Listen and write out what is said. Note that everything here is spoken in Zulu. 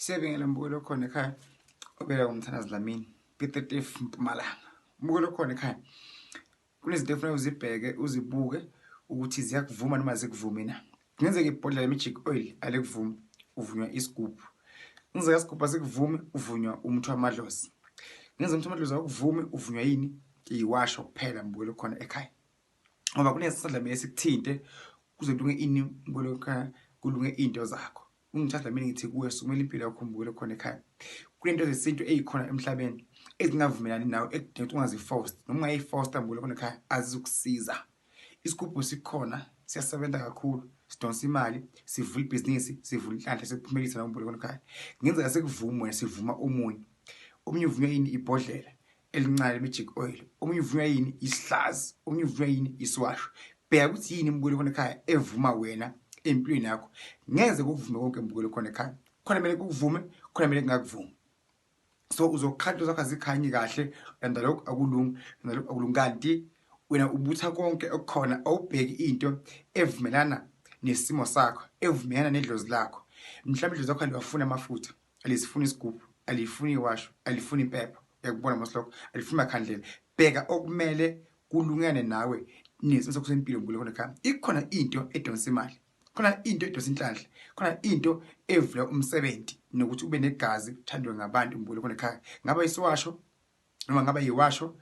Siyabingela mbukelo khona ekhaya obela umthandazi Dlamini P35 Mpumalanga. Mbukelo khona ekhaya. Kunezinto efuneka uzibheke uzibuke ukuthi ziyakuvuma noma azikuvumi na. Kungenzeka ibhodlela le-magic oil alikuvumi uvunywa isigubhu. Kungenzeka isigubhu asikuvumi uvunywa umuthi wamadlozi. Kungenzeka umuthi wamadlozi awukuvumi uvunywa yini? Iwasho kuphela mbukelo khona ekhaya. Ngoba kunesandla kumele sikuthinte kuze kulunge ini mbukelo ekhaya kulunge into zakho. Ungithatha mina ngithi kuwe sukumela impilo yakho mbukelo khona ekhaya. Kunento zesintu ezikhona emhlabeni ezingavumelani nawe ekudinga ukuthi ungaziforce noma ungayiforce mbukelo khona ekhaya azizukusiza. Isigubhu sikhona siyasebenza kakhulu sidonsa imali sivula ibhizinisi sivula inhlanhla sikuphumelelisa nawe mbukelo khona ekhaya. Kungenzeka sikuvume wena sivuma omunye. Omunye uvunywa yini ibhodlela elincane le-magic oil, omunye uvunywa yini isihlazi, omunye uvunywa yini isiwasho. Bheka ukuthi yini imbukelo khona ekhaya evuma wena empilweni yakho. Ngeze kukuvume konke mbukelo khona ekhaya. Khona kumele kukuvume, khona kumele kungakuvumi. So uzokhala into zakho azikhanyi kahle, landa lokhu akulungi, landa lokhu akulungi kanti wena ubutha konke okukhona awubheki into evumelana nesimo sakho, evumelana nedlozi lakho. Mhlawumbe idlozi lakho aliwafuni amafutha. Alisifuni isigubhu, alifuni iwasho, alifuni impepho. Uyakubona mos lokho, alifuni makhandlela. Bheka okumele kulungane nawe nesimo sakho sempilo ngikule khona ekhaya. Ikhona into edonsa imali, khona into edonsa inhlanhla, khona into evula umsebenzi nokuthi ube negazi uthandwe ngabantu ngikule khona ekhaya. Ngaba isiwasho noma ngaba yiwasho,